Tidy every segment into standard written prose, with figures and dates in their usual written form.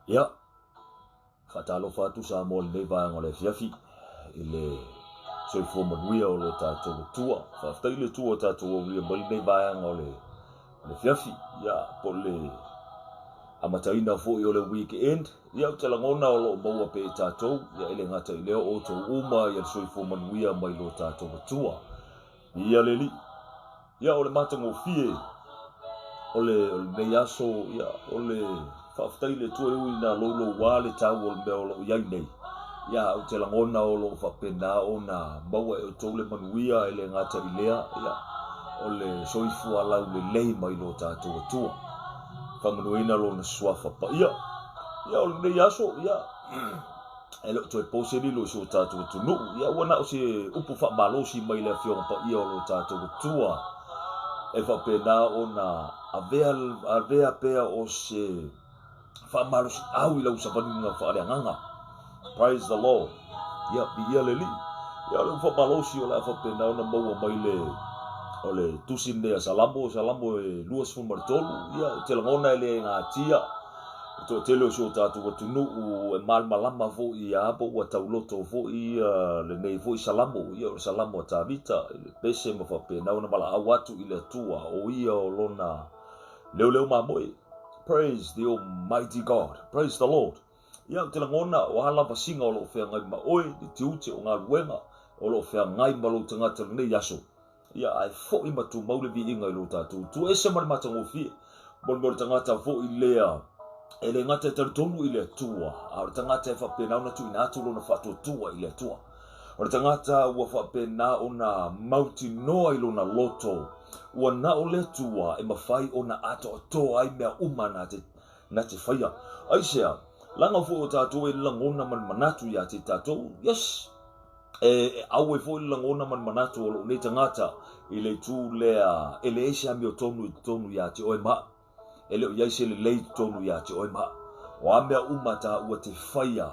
Ia, faatalofa atu Samoa i lenei vaega o le afiafi i le soifua manuia o lo tatou Atua. Faafetai i le Atua ua tatou aulia mai lenei vaega o le afiafi. Ia, po o le amataina foi o le weekend. Ia, ou te lagona o lo o maua pea e tatou, ia e le gata i lea o outou uma ia le soifua manuia mai lo tatou Atua. Ia le Alii. Ia, o le matagofie o le, o lenei aso, ia, o le faafetai i le Atua e ui ina louloua le tau o le mea o lo o i ai nei. Ia, ou te lagona o lo o faapena ona maua e outou le manuia e le gata i lea, ia, o le soifua laulelei mai lo tatou Atua. Faamanuiaina Lona Suafa Paia. Ia, o lenei aso, ia, e le o toe po se lilo i si o tatou atunuu. Ia ua na o se upu faamalosi mai le Afioga Paia o lo tatou Atua e faapena ona avea, avea pea o se faamalosiau i lau savaliga faaleagaga. Praise the Lord. Ia, viia le Alii. Ia, o le upu faamalosi o le a faapena ona maua mai le o le tusi lenei a Salamo, Salamo e 23, ia, ou te lagona e le gatia Le toatele o si o tatou atunuu e malamalama foi ia po ua tauloto foi ia lenei foi Salamo, ia o le Salamo a Tavita, i le pese ma faapena ona valaau atu i le Atua, o ia o lona leoleo mamoe. Praise the Almighty God. Praise the Lord. Ia, ou te lagona, o a lava siga o lo o feagai ma oe, le tiute o galuega o lo o feagai ma lou tagata i lenei aso, Ia, ae foi ma tumau le viiga i lo tatou Atua. Ese ma le matagofie. Mo le mea o le tagata foi lea e le gata e talitonu i le Atua, a o le tagata e faapena ona tuuina atu lona faatuatua i le Atua. O le tagata ua faapena ona mautinoa i lona loto, ua na o le Atua e mafai ona atoatoa ai mea uma na te, na te faia. Aisea? Leaga foi o tatou e lagona ma le manatu ia te tatou, yes, E ʻau ai foi le lagona ma le manatu o lou nei tagata i le itu lea e leai se amiotonu i totonu iā te oe ma aʻu. E le o i ai se lelei i totonu iā te oe ma aʻu. O a mea uma tāua te faia,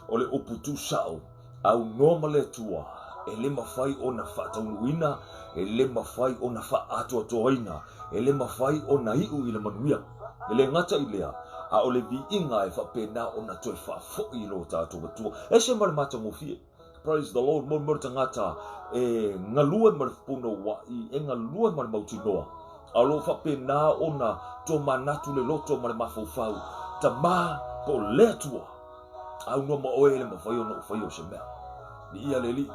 o le upu tuusao, aunoa ma le Atua, e le mafai ona faataunuuina, e le mafai ona faaatoatoaina, e le mafai ona iu i le manuia. E le gata i lea, a o le viiga e faapena ona toe faafoi i lo tatou Atua. Ese ma le matagofie. Praise the Lord, molimoli tagata e galue ma le punouai, e galue ma le mautinoa. A o lo o faapena ona tomanatu le loto ma le mafaufau, Tama, po o le Atua, aunoa ma oe e le mafai ona ou faia o se mea. Viia le Alii.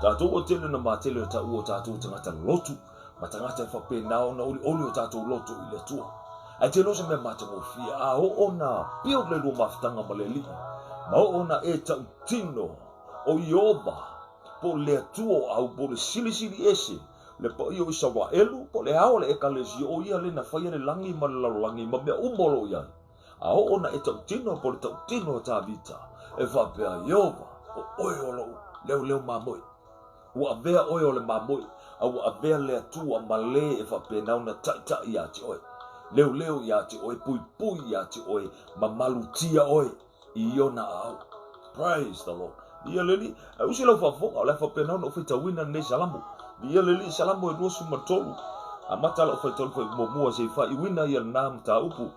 Tatou ua tele na matele o taua o tatou tagata lotu. Ma tagata e faapena ona olioli o tatou loto i le Atua. Ae te iloa se mea matagofie, a oo na build le lua mafutaga ma le Alii, ma oo na e tautino o Ieova, po o le Atua o au, po o le Silisili Ese, le paia o Isaraelu, po o le ao o le Ekalesia, o Ia lea na faia le lagi ma le lalolagi ma mea uma o lo o i ai. A oo na e tautino po o le tautino a Tavita, e faapea, Ieova, o oe o lou leoleo mamoe. Ua avea oe o le mamoe, a ua avea le Atua ma lē e faapena ona taʻitaʻi iā te oe, leoleo iā te oe, puipui iā te oe, ma malutia oe i ona aao. Praise the Lord. Viia le Alii. Ae usi lau faafofoga, o le a faapena ona ou faitauina lenei Salamo. Viia le Alii, Salamo e 23. Amata lau faitau fai muamua se i faaiuina ia lena mataupu.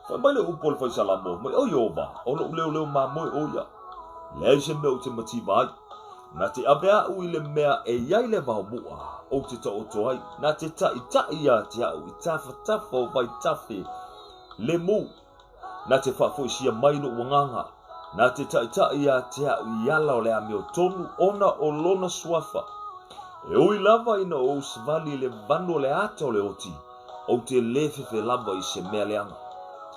Fai mai le upu a le fai Salamo, mai, O Ieova, o loʻu leoleo mamoe ʻo ia. Leai se mea ou te mativa ai. Na te ave aʻu i le mea e i ai le vao muʻa, ou te taoto ai. Na te taʻitaʻi iā te aʻu i tafatafa o vaitafe le mū. Na te faafoisia mai loʻu agaga. Na te taʻitaʻi iā te aʻu i ala o le amiotonu ona o lona suafa. E ui lava ina ou savali i le vanu o le ata o le oti, Ou te lē fefe lava i se mea leaga,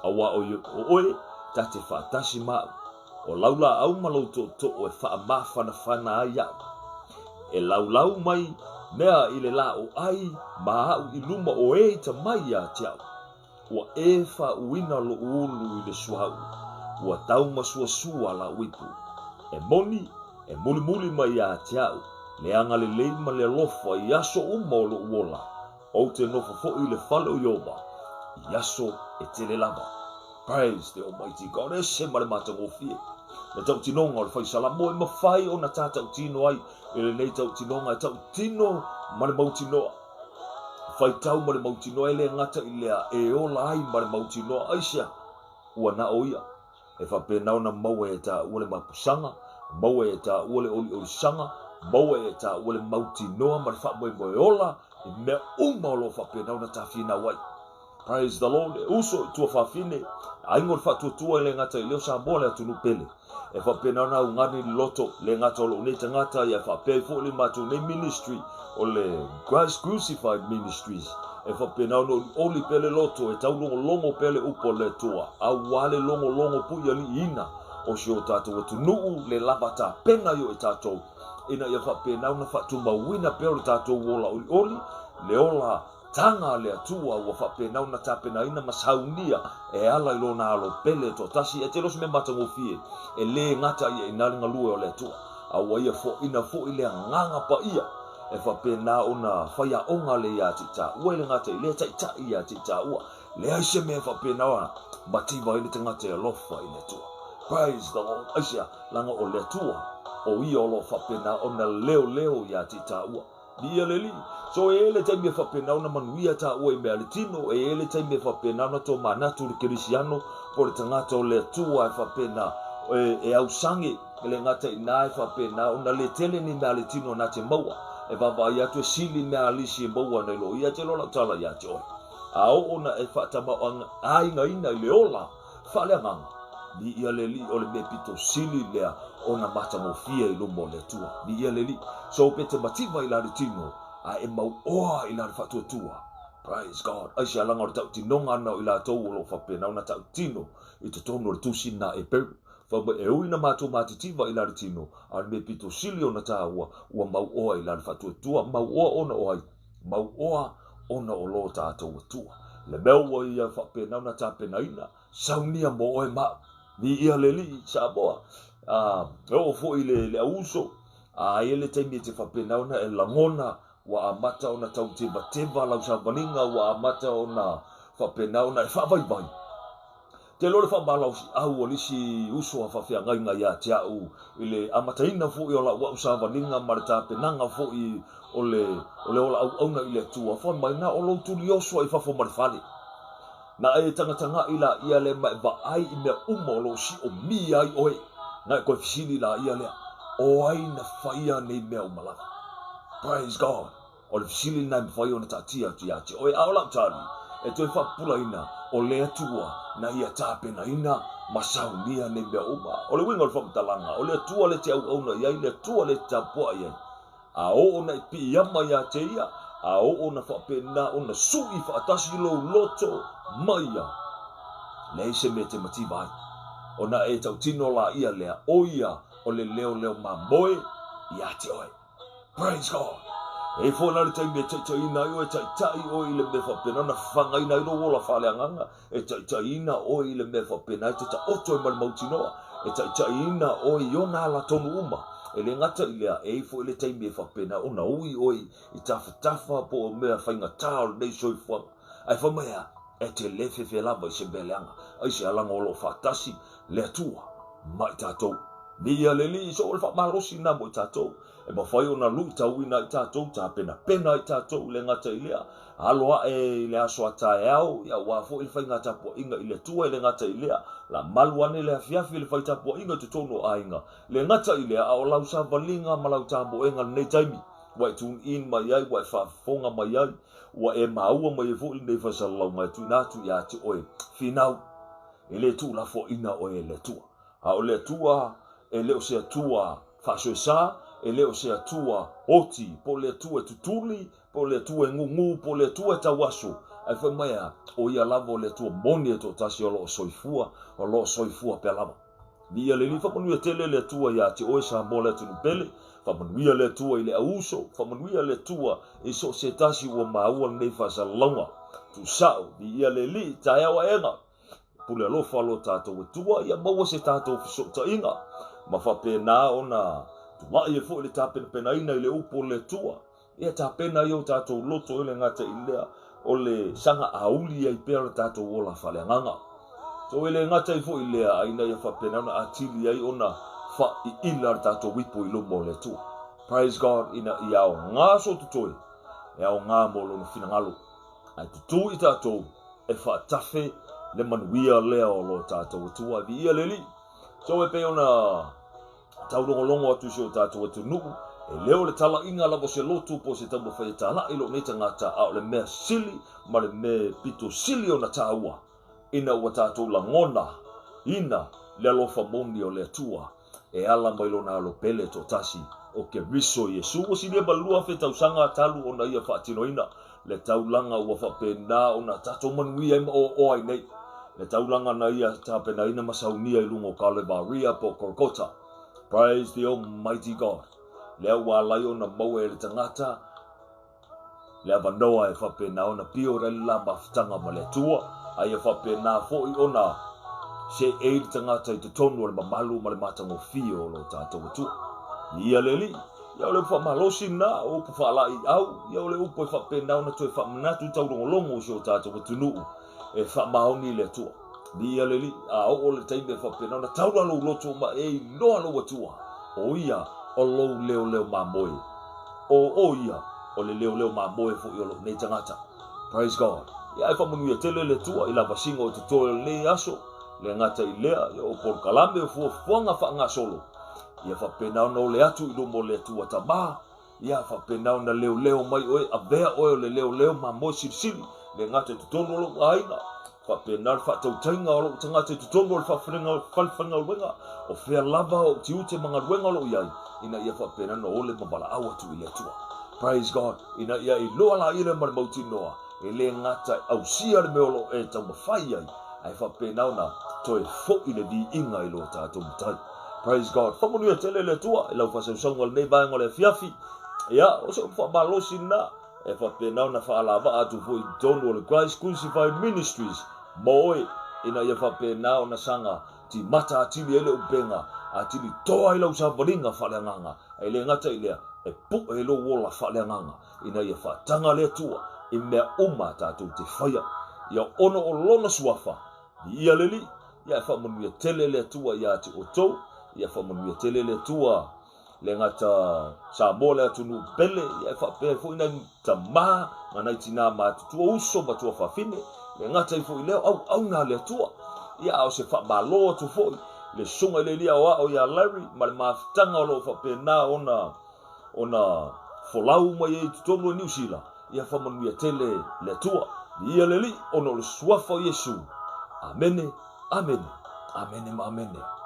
auā o oe ta te faatasi ma aʻu, o lau lāʻau ma lou toʻotoʻo e faamafanafana ai aʻu. E laulau mai mea i le lā o ʻai ma aʻu i luma o e ita mai iā te aʻu. Ua e faauina loʻu ulu i le suaʻu, ua taumasuasua laʻu ipu. E moni, e mulimuli mai iā te aʻu le agalelei ma le alofa i aso uma o loʻu ola, Ou te nofo foi i le fale o Ieova i aso e tele lava. Praise the Almighty God. Ese ma le matagofie. Le tautinoga o le fai Salamo e mafai ona tā tautino ai i lenei tautinoga e tautino ma le mautinoa. Faitau ma le mautinoa e le gata i lea e ola ai ma le mautinoa. Aisea? Ua na o ia. E faapena ona maua e taua le mapusaga, maua e taua le oliolisaga, maua e taua le mautinoa ma le faamoemoe ola i mea uma o lo o faapena ona tafinau ai. Praise the Lord. E uso i tuafafine, aiga o le faatuatua e le gata i leo Samoa le atunuu pele. E faapena ona augani le loto, le gata o lou nei tagata, ia faapea ai foi le matou nei ministry o le Christ Crucified Ministries. E faapena ona olioli pea le loto, e taulogologo pea le upu a le Atua, aua le logologo puialiiina o si o tatou atunuu le lava tapena i o i tatou, ina ia faapena ona faatumauina pea o le tatou ola olioli, le ola Taga a le Atua ua faapena ona tapenaina ma saunia e ala i Lona alo pele toatasi, e te le o se mea matagofie, e le gata ia i ina le galue o le Atua, a ua ia foaina foi le Agaga Paia e faapena ona faiaoga le ia te taua e le gata i lea taitai ia te taua. Leai se mea e faapena ona mativa ai le tagata e alofa i le Atua. Praise the Lord. Aisea? Leaga o le Atua, o Ia o lo o faapena ona leoleo ia te taua. Viia le Alii. So e i ai le taimi e faapena ona manuia taua i mea a le tino, e i ai le taimi e faapena ona tomanatu le kerisiano po o le tagata o le Atua e faapena e, e ausage e le gata i ina e faapena ona le tele ni mea a le tino na te maua. E vaavaai atu e sili mea a lisi e maua ana i lo ia te loa lau tala ia te oe. A oo na e faatamaoaigaina i le ola Faaleagaga, Viia le Alii o le mea pito sili lea ona matagofie i luma o le Atua. Viia le Alii. So pe te mativa i la le tino, a e mauoa i la le faatuatua. Praise God. Aisea laga o le tautinoga ana o i latou o lo o faapena ona tautino i totonu o le tusi na e peu. Fai mai, e ui na matou matitiva i la le tino, a o le mea pito sili ona taua, ua mauoa i la le faatuatua, mauoa ona o ai? Mauoa ona o lo tatou Atua. Le mea ua ia faapena ona tapenaina, saunia mo oe ma au. Viia le Alii, Samoa. A, e oo foi i le, le auuso, a i ai le taimi e te faapena ona e lagona, ua amata ona tau tevateva lau savaliga, ua amata ona faapena ona e faavaivai. Te iloa le faamalosiau o le isi uso a faafeagaiga ia te au i le amataina foi o lau au savaliga ma le tapenaga foi o le, o le ola auauna i le Atua, fai mai, na o lou tulioso i fafo ma le fale. Na e tagatagai laia lea ma e vaai i mea uma o lo o siomia ai oe, na e toe fesili laia lea, O ai na faia nei mea uma lava? Praise God! O le fesili lena e mafai ona taatia atu ia te oe, a o lau tali, e toe faapupulaina, o le Atua na ia tapenaina ma saunia nei mea uma. O le uiga o le faamatalaga, o le Atua le te auauna i ai, le Atua le te tapuai i ai. A oo ona e piiama ia te ia, a oo ona faapena ona sui faatasi lou loto ma ia, leai se mea e te mativa ai. Ona e tautino laia lea, o ia o le leoleo mamoe ia te oe. Praise God! E foi la le taimi e taitaiina ai oe, taitai oe i le mea faapena ona fafagaina ai lou ola faaleagaga, e taitaiina oe i le mea faapena e te taoto ai ma le mautinoa, e taitaiina oe i ona ala tonu uma. E le gata i lea, e i ai foi le taimi e faapena ona ui oe i tafatafa po o mea faigata o lenei soifuaga. Ae fai mai a, e te le fefe lava i se mea leaga, ai se alaga o lo o faatasi le Atua ma i tatou. Viia le Alii, so o le faamalosi lena mo i tatou. E mafai ona luitauina ai tatou, tapenapena ai tatou, le gata i lea, alo ae i le aso a taeao, ia aua foi le faiga tapuaiga i le Atua, e le gata i lea, la malu ane le afiafi i le fai tapuaiga i totonu o aiga, le gata i lea, a o lau savaliga ma lau tamoega i lenei taimi, ua e tune in mai ai, ua e faafofoga mai ai, ua e maua mai ai foi lenei faasalalauga e tuuina atu ia te oe, finau, e le tuulafoaina oe e le Atua. A o le Atua, e le o se Atua faasoesa, e le o se Atua oti, po o le Atua e tutuli, po o le Atua e gugū, po o le Atua e tauaso, ae fai mai a, o Ia lava o le Atua moni e toatasi o lo o soifua, o lo o soifua pea lava. Viia le Alii, faamanuia tele le Atua ia te oe Samoa le atunuu pele, faamanuia le Atua i le auuso, faamanuia le Atua i so o se tasi ua maua lenei faasalalauga. Tuusao, viia le Alii, taeao aega. Pule alofa lo tatou Atua ia maua se tatou fesootaiga ma faapena ona tulai ai foi le tapenapenaina i le upu o le Atua. Ia tapena ai o tatou loto e le gata i lea o le saga auli ai pea le tatou ola faaleagaga. So e le gata ai foi i lea a ina ia faapena ona atili ai ona faaiila le tatou ipu i luma o le Atua. Praise God ina ia aoga so totoe e aoga mo lona finagalo. Ae tutū i tatou e faatafe le manuia lea o lo tatou Atua. Viia le Alii. So e pei ona taulogologo atu i si o tatou atunuu, e le o le talaiga lava o se lotu po o se taumafai e talai lou nei tagata, a o le mea sili ma le mea pito sili ona taua, ina ua tatou lagona ina le alofa moni o le Atua e ala mai Lona Alo pele toatasi, o Keriso Iesu. Ua silia ma le 2000 tausaga talu ona Ia faatinoina le taulaga ua faapena ona tatou manuia ai ma oaoa ai nei, le taulaga na Ia tapenaina ma saunia i luga o Kalevaria po o Kolokota. Praise the Almighty God! Lea ua ala ai ona maua e le tagata le avanoa e faapena ona pio ai le la mafutaga ma le Atua, a ia faapena foi ona seei le tagata i totonu o le mamalu ma le matagofie o lo tatou Atua. Ia le Alii, ia o le upu faamalosi lena, o upu faalaeiau, ia o le upu e faapena ona toe faamanatu taulogologo o si o tatou atunuu e faamaoni i le Atua. Viia le Alii, a oo le taimi e faapena ona taula lou loto ma e iloa lou Atua, o ia o lou leoleo mamoe. O o ia o le leoleo mamoe foi o lou nei tagata. Praise God. Ia e faamanuia tele le Atua i lavasiga o totoe o lenei aso, le gata i lea, ia o polokalame o fuafuaga faagasolo. Ia faapena ona ole atu i luma o le Atua Tama, Ia faapena ona leoleo mai oe, avea oe o le leoleo mamoe silisili, le gata i totonu o lou aiga, faapena le faatautaiga o lou tagata i totonu o le falefaigaluega, o fea lava ou tiute ma galuega o lo o i ai, ina ia faapena ona ole ma valaau atu i le Atua. Praise God! Ina ia iloa laia lea ma le mautinoa, e le gata e ausia le mea o lo o e taumafai ai, ae faapena ona toe foi le viiga i lo tatou Matai. Praise God. Faamanuia tele le Atua i lau faasausauga o lenei vaega o le afiafi. Ia, o se upu faamalosi lena e faapena ona faalavaa atu foi i totonu o le Christ Crucified Ministries mo oe, ina ia faapena ona saga timata atili ai le upega, atili toa ai lau savaliga faaleagaga. E le gata i lea, e pu'e lou ola faaleagaga ina ia faataga le Atua i mea uma a tatou te faia. Ia ono o Lona Suafa, Viia le Alii, ia e faamanuia tele le Atua ia te outou, ia faamanuia tele le Atua le gata Samoa le atunuu pele, ia e faapea ai foi nai tamā ma nai tinā matutua, uso ma tuafafine, le gata ai foi lea o auauna a le Atua. Ia a o se faamalo atu foi le susuga i le Alii Aoao ia Larry ma le mafutaga o lo o faapena ona ona folau mai ai i totonu o Niu Sila, ia faamanuia tele le Atua. Viia le Alii ona o le Suafa o Iesu. Amene, amene, amene ma amene.